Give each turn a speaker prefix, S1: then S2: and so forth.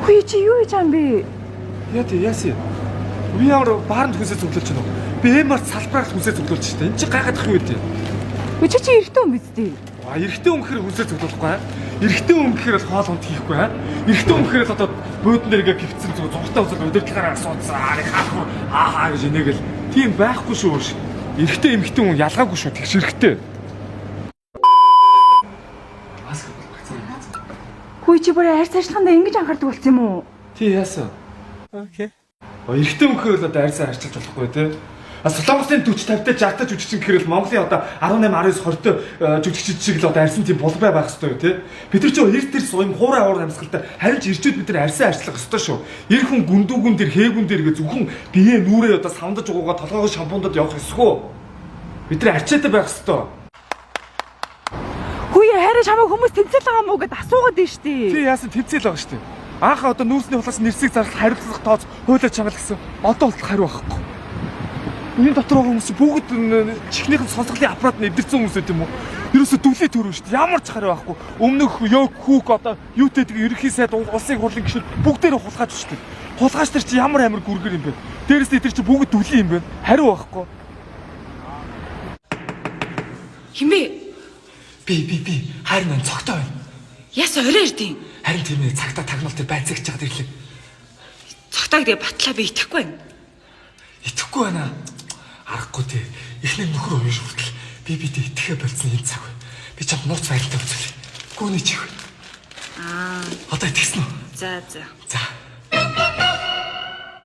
S1: Хүй, чи юу хийж байгаа юм бэ?
S2: Яа тий, яасан юм? Би ямар бааранд хүнсээ цуглуулж байна уу? Би эмар салбараар хүнсээ цуглуулж штэ. Энд чи гайхах юм үү?
S1: Хүй, чи эрэгтэй хүн биз дээ?
S2: Аа, эрэгтэй хүн гэхээр хүнсээ цуглуулахгүй аа. Эрэгтэй хүн гэхээр л хоол хүнд хийхгүй аа. Эрэгтэй хүн гэхээр л одоо буудан дээр ингээ гівцэн зүг зургатаа үзэл удирдлагаараа асууцсан. Аа, хаах аа хаа гэж инээгээл. Тийм байхгүй шүү. Эрэгтэй эмэгтэй хүн ялгаагүй шүү. Тэгш эрэгтэй.
S1: Хүй, чи бүр арьс арчлахандаа ингэж анхаардаг болсон юм уу?
S2: Тий, яасан?
S3: Окей.
S2: Эрэгтэй хүн гэхээр л одоо арьсаа арчилж болохгүй тий. А Солонгосын 40 50-тай 60-тай жүжигчин гэхээр л Монголын одоо 18 19 20-той жүжигчид шиг л одоо арьсан тийм булбай байх ёстой юу тий. Бид нар ч эрт тэр суйм хуурай уур амьсгалтай харин ч ирчүүд бид нар арьсаа арчлах ёстой шүү. Эр хүн гүндүүгүн дээр хээгүн дээр гэ зөвхөн бие нүрээ одоо савндаж угуугаа толгоогоо шампундад явах ёсгүй. Бид нар арчаатай байх ёстой.
S1: Хүй, харин чамайг хүмүүс тэмцэл байгаа юм уу гэд асуугаад байна штэ.
S2: Тий, яасан, тэмцээл байгаа шүү дээ. Анх одоо нүүрсний хулаас нэрсийг зарлах хариуцлага тооц хуулиар чанgal гэсэн. Одоо болтол хариу байхгүй. Энэ дотор байгаа хүмүүс бүгд чихнийх нь сонсголын аппарат нь эвдэрсэн хүмүүс байт юм уу? Ерөөсө дүлий төрөө шүү дээ. Ямар ч хариу байхгүй. Өмнөх Йог Хүүк одоо юутэй тэг ерөнхий сайд улсын хурлын гишүүд бүгдээрээ хулгайч шүү дээ. Хулгайч нар чи ямар амар гүргэр юм бэ? Дээрээс нь эдгээр чи бүгд дүлий юм бэ? Хариу байхгүй.
S1: Хинбэ?
S2: Би харин энэ цогтой байна.
S1: Яс орой ирдیں۔
S2: Харин тийм ээ, цагта тагнуул тэр байцаагч чад ирлээ.
S1: Цогтойг тэгээ батлаа, би итгэхгүй байна.
S2: Итгэхгүй байна. Аргагүй тий. Эхнэр нөхөр уяж хүртэл би бидээ итгэхэ болцсон энэ цаг үе. Би чамд нууц байралтай үзүүлье. Гүний чих.
S1: Аа,
S2: Одоо итгэсэн үү?
S1: за за.
S2: За.